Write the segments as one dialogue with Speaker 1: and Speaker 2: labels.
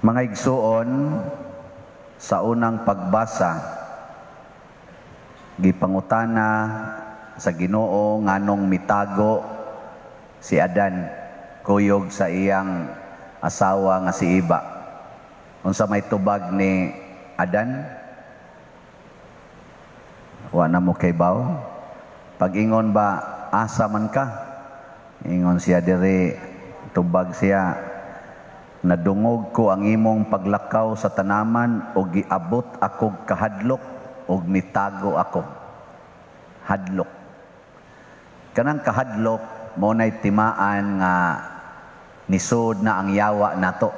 Speaker 1: Mga igsuon, sa unang pagbasa, gipangutana sa Ginoo nganong mitago si Adan kuyog sa iyang asawa nga si Eva. Unsa may tubag ni Adan? Wa na mo kaybaw? Pag-ingon ba, "Asa man ka?" Ingon siya diri, tubag siya, "Nadungog ko ang imong paglakaw sa tanaman ug giabot akog kahadlok ug mitago ako." Hadlok. Kanang kahadlok mao nay timaan nga nisod na ang yawa nato.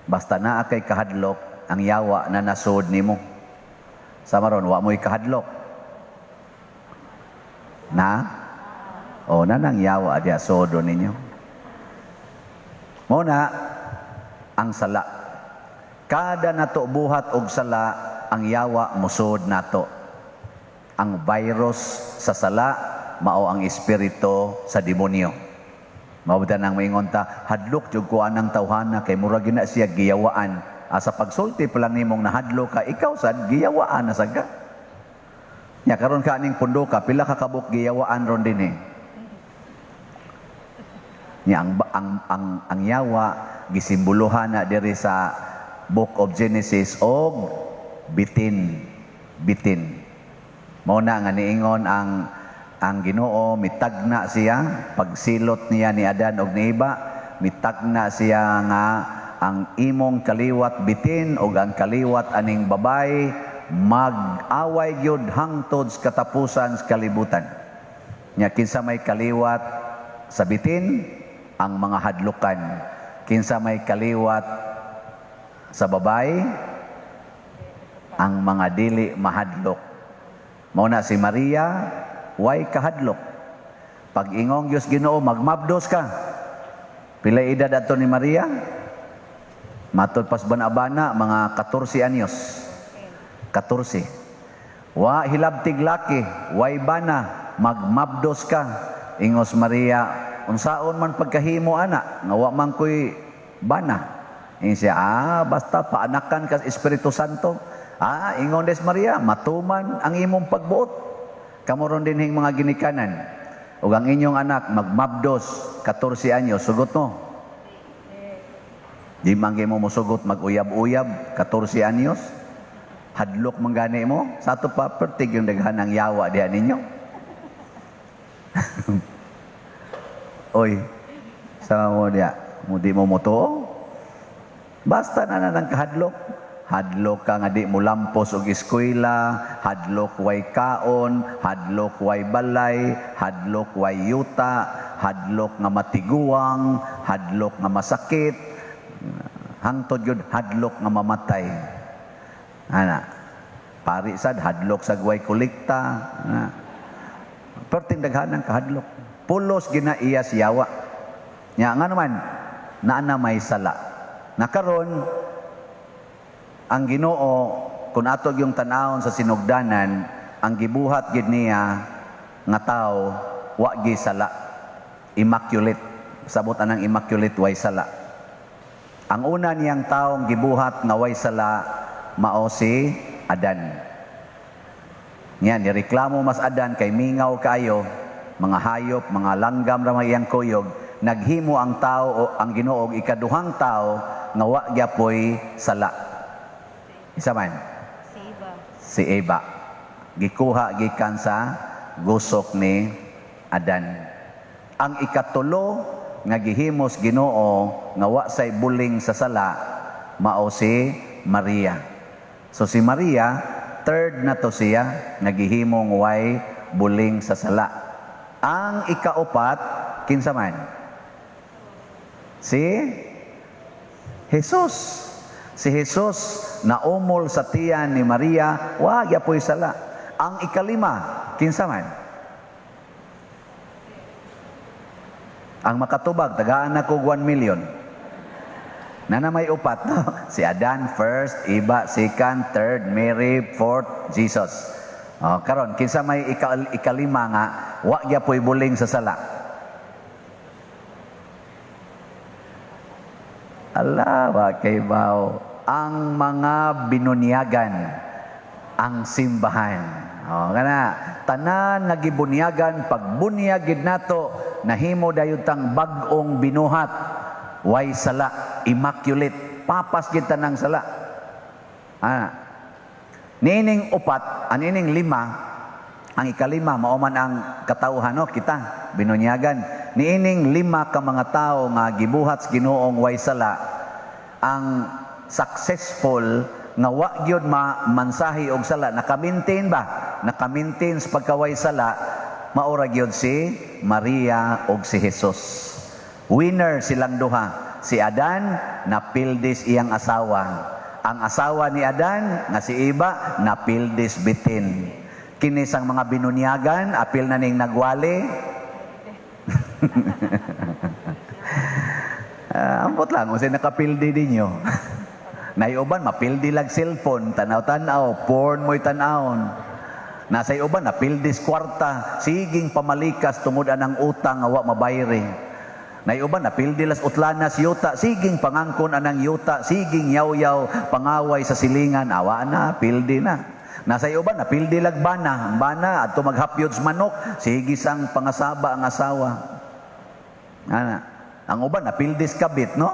Speaker 1: Basta naa kay kahadlok, ang yawa na nasod nimo. Sama ron, wa mo'y kahadlok. Na? O, na nang yawa diya sodo ninyo. Mao na ang sala. Kada nato buhat og sala, ang yawa musod nato. Ang virus sa sala mao ang espiritu sa demonyo. Mao ba nang moingon ta, "Hadlok jud ko anang tawhana kay murag gina siya giyawaan." Asa pagsulti pa lang nimong nahadlok ka, ikaw sad giyawaan na sad ka. Nya karon ka aning pundo ka, pila ka kabuk giyawaan ron dinhi? Nya ang yawa gisimboluhan na diri sa Book of Genesis og bitin, bitin. Mao na nga niingon ang Ginoo, mitagna siya pagsilot niya ni Adan og ni Eva, mitagna siya nga ang imong kaliwat bitin og ang kaliwat aning babay mag-away gyud hangtod sa katapusan sa kalibutan. Nya kinsa may kaliwat sa bitin? Ang mga hadlukan. Kinsa may kaliwat sa babay? Ang mga dili mahadlok. Mao na si Maria, way kahadlok. Pag ingong Diyos Ginoo, "Magmabdos ka." Pila edad ato ni Maria? Matod pas bana-bana, mga 14 anyos. 14. Wa hilabtig laki, way bana, "Magmabdos ka." Ingos Maria, "Unsaon man pagkahimo ana, nga wa man ko'y bana?" Ingon siya, "Ah, basta paanakan ka sa Espiritu Santo." Ah, ingon des Maria, "Matuman ang imong pagbuot." Kamo ron dinhing mga ginikanan, ug ang inyong anak magmabdos 14 anyos, sugot mo? Di man mo musugot, mag-uyab-uyab, 14 anyos. Hadlok man gani mo. Sa ato pa, pertig yung daghan ng yawa diha ninyo. Oy, sa mo diya, mo di mo motuo? Basta na na ng kahadlok. Hadlok ka nga di mo lampos og eskwela, hadlok way kaon, hadlok way balay, hadlok way yuta, hadlok nga matiguang, hadlok nga masakit, hangtod yun hadlok nga mamatay. Ana. Pari sad hadlok sa way kolekta. Ana. Perting daghan ang kahadlok. Pulos ginaiya siyawa. Nya nga naman naa na may sala. Nakaron ang Ginoo, kung ato yung tanawon sa sinugdanan, ang gibuhat gid niya nga tao wa gi sala, immaculate. Sabot anang immaculate, way sala. Ang una niyang taong gibuhat nga way sala mao si Adan. Nya nireklamo mas Adan kay mingaw kayo, mga hayop, mga langgam ra may iyang kuyog. Naghimo ang tao o ang Ginoo og ikaduhang tao nga wa gyapoy sala. Isa man?
Speaker 2: Si Eva.
Speaker 1: Si Eva. Gikuha gikan sa gusok ni Adan. Ang ikatulo nga gihimos Ginoo nga wa say buling sa sala mao si Maria. So si Maria, third na to siya nga gihimong way buling sa sala. Ang ikaupat, kinsa man? Si Jesus. Si Jesus naumol sa tiyan ni Maria, wa gyapoy sala. Ang ikalima, kinsa man? Ang makatubag, tagaan na ko 1 million. Na may upat, no? Si Adan first, Eva second, third, Mary, fourth, Jesus. Oh, karon kinsa may ikalima nga wa gyapoy buling sa sala? Ala, wa kay baw. Ang mga binunyagan, ang simbahan. O, kana, tanan nga gibunyagan, pagbunyag gid nato, nahimo dayon tang bag-ong binuhat. Way sala, immaculate, papas gid tanang sala. Ah. Niining upat, anining lima, ang ikalima, mao man ang katawhan, no, kita, binunyagan. Niining lima ka mga tao nga gibuhat sa Ginoong way sala, ang successful nga wa gyud ma mansahi og sala, naka-maintain ba? Naka-maintain sa pagkaway sala, maura gyud si Maria og si Jesus. Winner silang duha. Si Adan napildis iyang asawa. Ang asawa ni Adan nga si Eva napildis bitin. Kini sang mga binunyagan, apil na ning nagwali. Ambot lang unsay nakapildi ninyo. Nay uban mapildi lag cellphone, tanaw-tanaw, porn mo'y tan-awon. Nasa uban napildis kwarta, siging pamalikas tungod anang utang nga wa mabayri. Nay uban napildi las utlanas yuta, siging pangangkon anang yuta, siging yaw-yaw pangaway sa silingan, awa na, pildi na. Nasa uban napildi lag bana, bana adto maghapyod sa manok, sige sang pangasaba ang asawa. Ana, ang uban napildis kabit, no?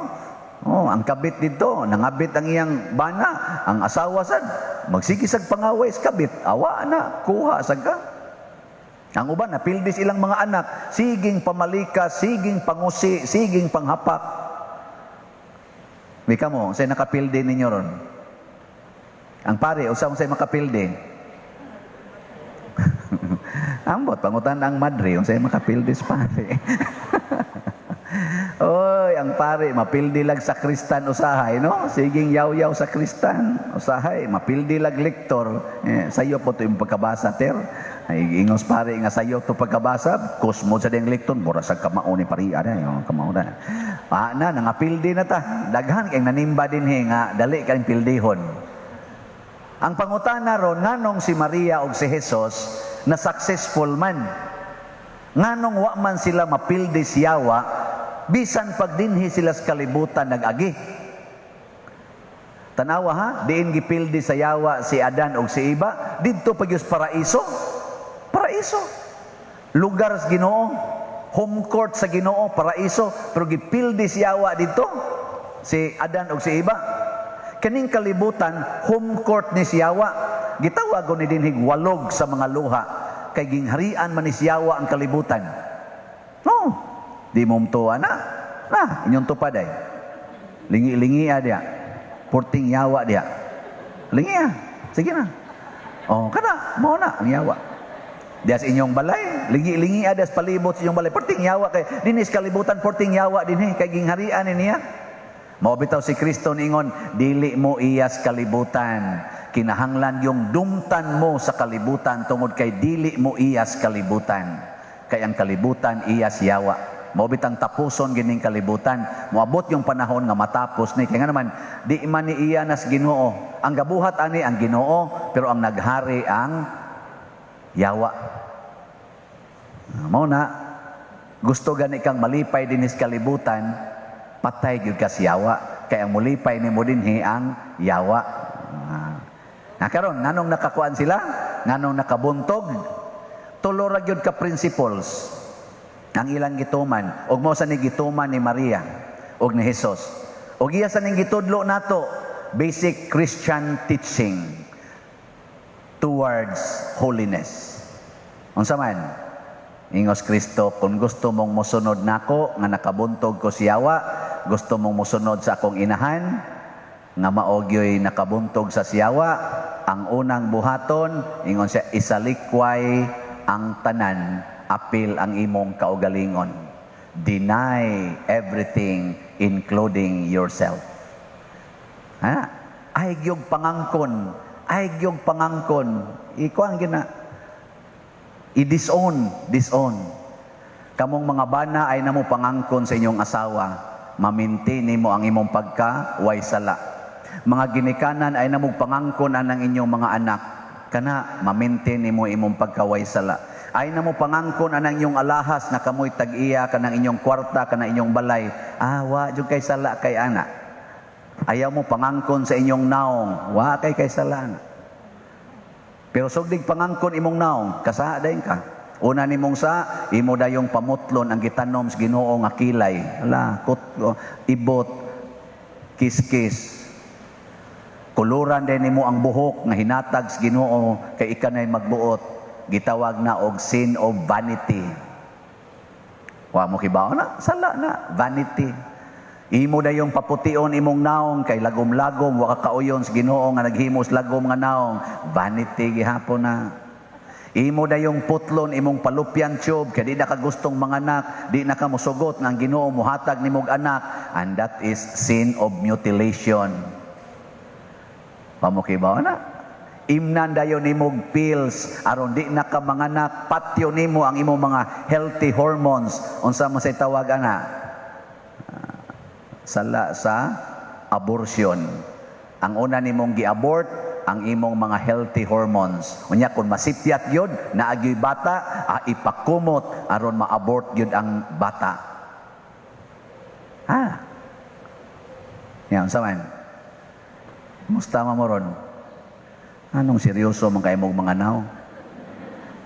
Speaker 1: Oh, ang kabit dito, nangabit ang iyang bana, ang asawa sad magsige sag pangaway sa kabit, awa na, kuha sad ka. Ang uban napildis ilang mga anak, siging pamalikas, siging pangusi, siging panghapak. Wika mo, unsay nakapildi ninyo ron? Ang pare, usa unsay makapildi? Ambot, pangutan ang madre, unsay makapildi sa pare. Oy, ang pare, mapildi lag sakristan usahay, no? Siging yaw-yaw sakristan, usahay, mapildi lag lektor. Eh, sayo po to yung pagkabasa, ter. Ay, ingos pare nga sayo to pagkabasa, kusmo sa ding lektor, mura sa kamao ni pari, ana, yung kamao na. Ah, na, nangapildi na ta. Daghan kay nanimba din he nga dali kang pildihon. Ang pangutana ron, nganong si Maria og si Jesus na successful man? Nganong wa man sila mapildi siyawa, bisan pag dinhi sila sa kalibutan nag-agi? Tanawa ha, diin gipildi sa yawa si Adan og si Eva, didto pa gyud sa paraiso. Paraiso. Lugar sa Ginoo, home court sa Ginoo, paraiso, pero gipildi si yawa didto si Adan og si Eva. Kaning kalibutan, home court ni siyawa. Gitawag ni dinhig walog sa mga luha kay gingharian man ni siyawa ang kalibutan. No. Di mo mtuwa na. Na, inyong tupad ay. Lingi-lingi dia. Purting yawa dia. Lingi ah. Sige na. Oh, kana, mao na ang yawa. Diya sa inyong balay, lingi-lingi ah, diya sa palibot sa inyong balay. Purting yawa kay dinis kalibutan, purting yawa dinhi kay gingharian ni niya. Mao bitaw si Kristo ningon, dili mo iyas kalibutan. Kinahanglan yung dumtan mo sa kalibutan tungod kay dili mo iyas kalibutan. Kay ang kalibutan iyas yawa. Mao bitang tapuson gining kalibutan. Moabot yung panahon nga matapos ni. Kaya nga naman, di man ni iya nas Ginoo. Ang gabuhat ani ang Ginoo, pero ang naghari ang yawa. Mao na, gusto gani kang malipay dinis kalibutan, patay gyud ka sa yawa. Kay ang mulipay nimo dinhi ang yawa. Na karon nganong nakakuan sila? Nganong nakabuntog? Tulo ra gyud ka principles ang ilang gituman ug mao sa ni gituman ni Maria ug ni Jesus. Ug iya sa ning gitudlo nato, basic Christian teaching towards holiness. Unsa man? Ingos Kristo, kung gusto mong mosunod nako nga nakabuntog ko siyawa, gusto mong mosunod sa akong inahan nga mao gyoy nakabuntog sa siyawa, ang unang buhaton, ingon siya, isalikway ang tanan, apil ang imong kaugalingon. Deny everything, including yourself. Ha? Ay gyud pangangkon, ay gyud pangangkon. Iko ang gina i-disown, disown. Kamong mga bana ay namo pangangkon sa inyong asawa. Ma-maintain nimo ang imong pagka way sala. Mga ginikanan ay namo pangangkon anang inyong mga anak. Kana ma-maintain nimo imong pagka way sala. Ay namo pangangkon anang inyong alahas na kamoy tag-iya kanang inyong kwarta, kanang inyong balay. Ah, wa jud kay sala kay ana. Ayaw mo pangangkon sa inyong naong, wa kay sala na. Pero sugdig pangangkon imong naong, kasaa dayon ka. Una nimong sa imo dayong pamutlon ang gitanom sa Ginoo nga kilay. Ala, kut, ibot, kiskis. Kuluran din nimo ang buhok nga hinatag sa Ginoo kay ika nay magbuot. Gitawag na og sin of vanity. Wa mo kibaw na, sala na, vanity. Imo dayong papution imong naong kay lagom-lagom, wa ka kauyon sa Ginoo nga naghimos lagom nga naong. Vanity gihapon na. Imo dayong putlon imong fallopian tube kay di na ka gustong manganak, di na ka mosugot nga ang Ginoo mohatag nimog anak, and that is sin of mutilation. Wa mo kibaw na. Imnan dayon nimog pills aron di na ka manganak, patyo nimo ang imong mga healthy hormones. Unsa man say tawag ana? Sala sa abortion. Ang una nimong gi-abort ang imong mga healthy hormones. Unya kung masipyat gyud, naa gyoy bata, ipakumot aron ma-abort gyud ang bata. Ha? Yan, unsa man? Musta man mo ron? Anong seryoso man kay mong mga naw?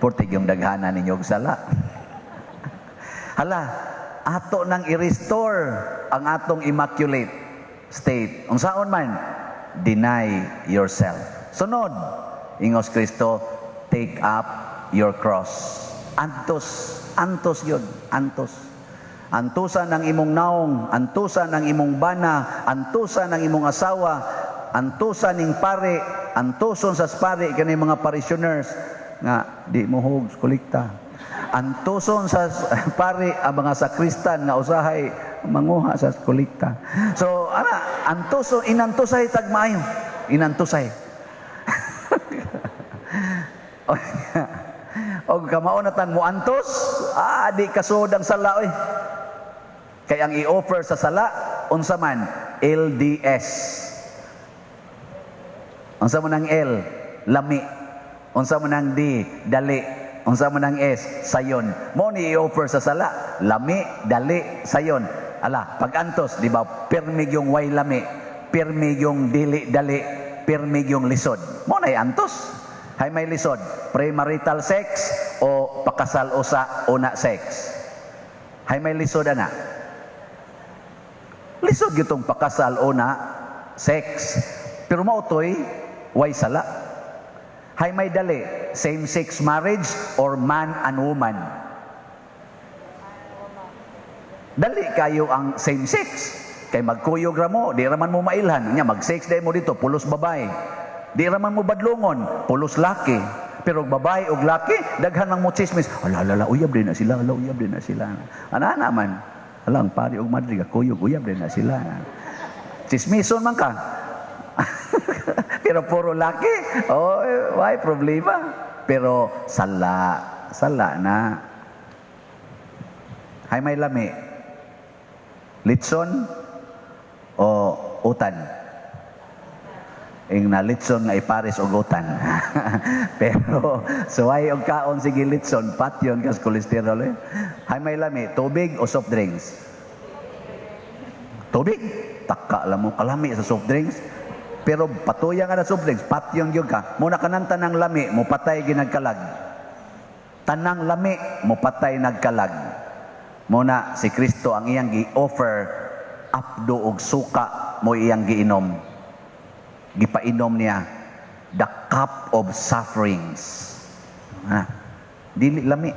Speaker 1: Portig yung daghana ninyo og sala. Hala, ato nang i-restore ang atong immaculate state. Unsaon man? Deny yourself. Sunod, ingos Kristo, take up your cross. Antos, antos yun, antos. Antusan ang imong naong, antusan ang imong bana, antusan ang imong asawa, antusan ning pare, antuson sa pare kani mga parishioners nga di mo hug kolekta. Antuson sa pare ang mga sakristan nga usahay manguha sa kolekta. So ana, antuson, inantusay tag maayo. Inantusay. Og kamao na tang muantos, di kasod ang sala oy. Kay ang i-offer sa sala, unsa man? LDS. Unsa man ang L? Lami. Unsa man ang D? Dali. Unsa man ang S? Sayon. Mo ni i-offer sa sala, lami, dali, sayon. Ala, pag antos, di ba, pirmi yung way lami, pirmi yung dili dali, pirmi yung lisod. Mo na antos. Hay may lisod, premarital sex o pakasal usa una sex. Hay may lisod ana. Lisod gitong pakasal una sex. Pero mautoy, way sala. Hay may dali, same-sex marriage or man and woman. Dali kayo ang same-sex. Kay magkuyog ra mo, di raman mo mailhan. Nya mag-sex day mo dito, pulos babae. Di raman mo badlongon, pulos laki. Pero og babae og laki, daghan mang mo chismis. Ala, ala, ala, uyab din na sila, ala, uyab din na sila. Ana naman. Ala, ang pari og madre, kuyog, uyab din na sila. Chismison man ka. Pero puro laki, oh, why problema? Pero sala, sala na. Hay may lami. Litson o utan? Ing na litson nga ipares og utan. Pero suway og kaon sige litson, patyon kas kolesterol eh. Hay may lami, tubig o soft drinks? Tubig. Taka lang mo kalami sa soft drinks. Pero patuya nga na soft drinks, patyon gyud ka. Muna kanang tanang lami, mo patay ginagkalag. Tanang lami, mo patay nagkalag. Muna si Kristo ang iyang gi-offer apdo og suka mo iyang giinom. Gipainom niya the cup of sufferings. Ha? Dili lami.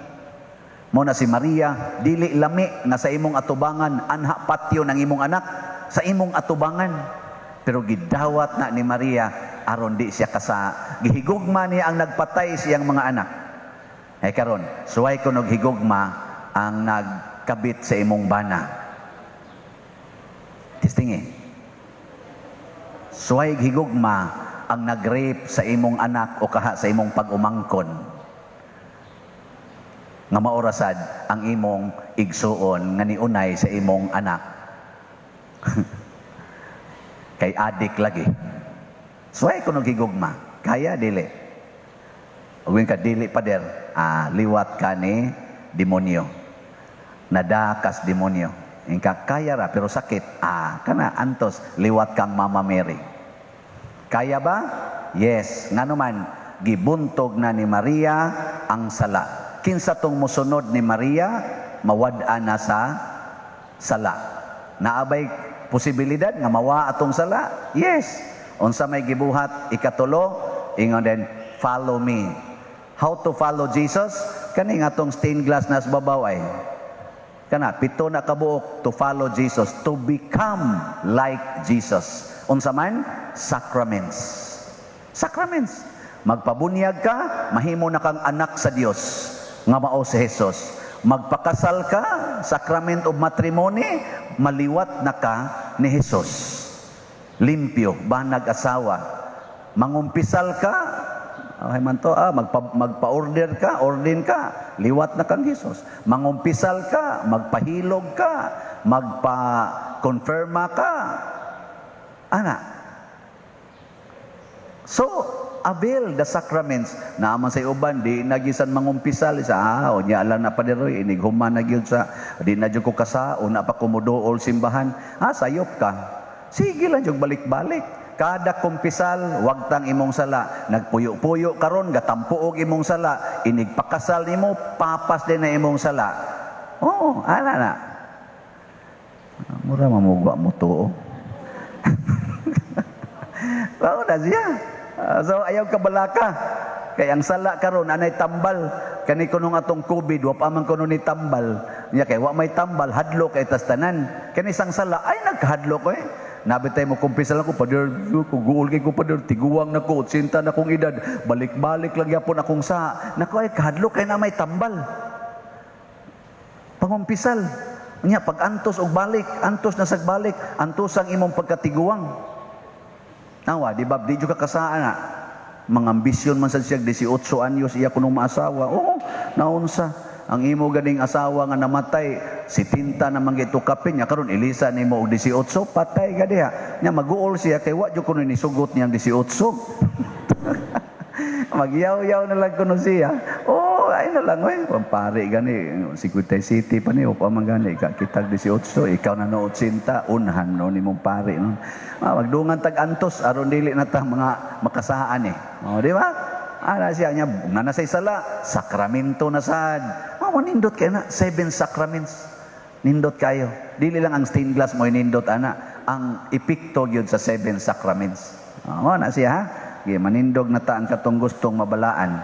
Speaker 1: Mo na si Maria, dili lami nga sa imong atubangan anha patyo ng imong anak sa imong atubangan. Pero gidawat na ni Maria aron di siya kasa. Gihigugma niya ang nagpatay siyang mga anak. Ay karon, suway ko higugma ang nagkabit sa imong bana. Testingi. Suway higugma ang nag-rape sa imong anak o kaha sa imong pag-umangkon. Nga maorasad ang imong igsuon nga niunay sa imong anak. Kay adik lagi. Suway ko higugma. Kaya dili. Ug ka dili pader, liwat ka ni demonyo. Nadakas demonyo. Inka kaya ra pero sakit. Ah, kana antos, liwat kang Mama Mary. Kaya ba? Yes. Ngano man, gibuntog na ni Maria ang sala. Kinsa tong mosunod ni Maria, mawad-an na sa sala. Naa bay posibilidad nga mawa atong sala? Yes. Unsa may gibuhat ikatulo? Ingon din, "Follow me." How to follow Jesus? Kani nga atong stained glass na sa babaw ay. Kana, pito na kabuok to follow Jesus, to become like Jesus. Unsa man? Sacraments. Sacraments. Magpabunyag ka, mahimo na kang anak sa Dios nga mao si Jesus. Magpakasal ka, sacrament of matrimony, maliwat na ka ni Jesus. Limpyo, banag asawa. Mangumpisal ka, okay man to, magpa-order ka, ordain ka, liwat na kang Jesus. Mangumpisal ka, magpahilog ka, magpa-confirma ka. Ana. So, avail the sacraments. Naaman sa uban, di nagisan mangumpisal. Sa, unya lang na paderoy, inighuman na gyud sa, di na jud ko kasa, una pa kumuduol simbahan. Ah, sayop ka. Sige lang jud balik-balik. Kada kumpisal, wag tang imong sala. Nagpuyo-puyo karon, gatampo og imong sala. Inigpakasal nimo, papas din na imong sala. Oo, ana na. Mura mamugwa mo to. Mao na siya. Ah, so ayaw ka balaka. Kay ang sala karon anay tambal. Kani kuno atong COVID, wa pa man kuno ni tambal. Nya kay wa may tambal, hadlok kay tas tanan. Kani sang sala ay nagkahadlok ko eh. Nabitay mo kumpisal ako, pader, ko guol kay ko pader, tiguang na ko, 80 na akong edad, balik-balik lang yapon akong sa. Nako ay kahadlok kay na may tambal. Pangumpisal. Nya pag antos og balik, antos na sag balik, antos ang imong pagkatiguang. Nawa, di ba, di jud ka kasaan na. Mga ambisyon man sad siya, 18 anyos, iya kunong maasawa. Oo, naunsa. Ang imo ganing asawa nga namatay, 70 na man gitukapin niya, karon ilisa nimo og 18, patay ka diha. Nya maguol siya kay wa jud kuno nisugot niyang 18. Magyaw-yaw na lang kuno siya. Oh, ay na lang oy. Pare gani si City pa ni o pa man gani ka kitag 18, ikaw na no 80, unhan no nimong pare no. Ah, magdungan tag antos aron dili na ta mga makasaan eh. Oh, di ba? Ana siya niya, nga na say sala, sakramento na sad. Ah, nindot kayo na, seven sacraments. Nindot kayo. Dili lang ang stained glass mo nindot ana, ang epekto gyud sa seven sacraments. Ah, mo na siya ha. Sige, manindog na ta ang katong gustong mabalaan.